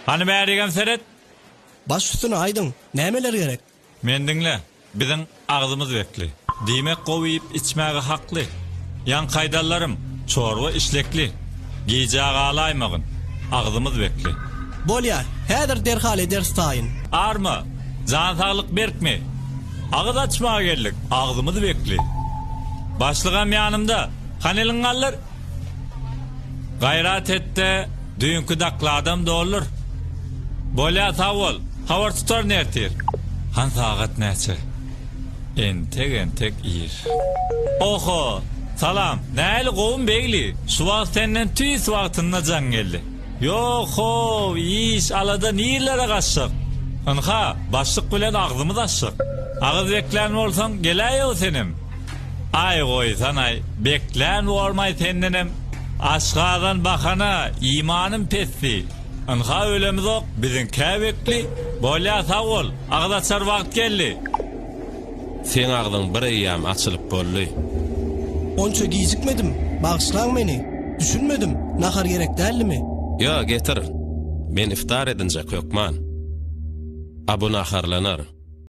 Hany bärigem seret. Baş üstüne aýdyň, nämeler gerek? Meni diňle, biziň agzymyz bekli. Diýmek gowy iýip içmäge hakly. Ýaňky aýdanlarym, çorba işlekli. Gijä galaýmagyn, agzymyz bekli. Bolýa, häzir derhal ederis taýyn. Arma, jan saglyk berkmi? Agyz açmaga geldik, agzymyz bekli. Başlygam ýanymda, hany eliňi galdyr. Gaýrat et-de, düýnki dokladam doldur. Bolýa, sag bol. Habar tutaryn ertir. Han sagat näçe? Entek-entek ir. Oho! Salam! Nähili gowumy Begli? Şu wagt senden tüýs wagtynda jaň geldi. Ýok-how, iş, alada nirlere gaçjak? Ynha, başlyk bilen agzymyz açjak. Agyz beklän bolsaň, geläý-ow senem. Aý goýsanaý, beklän bormaý sendenem. Aşgazan bahana, imanym pesdi. Ynha ölemizok, biziňkä bekli. Bolýa sag bol, agyz açar wagt geldi. Seň agzyň bir eýýäm açylyp boldy. Onça gijikmedim, bagyşlaň meni. Düşünmedim, nahar gerek däldimi? Ýo, getir. Men iftar edinjek hökman. A bu naharlanar.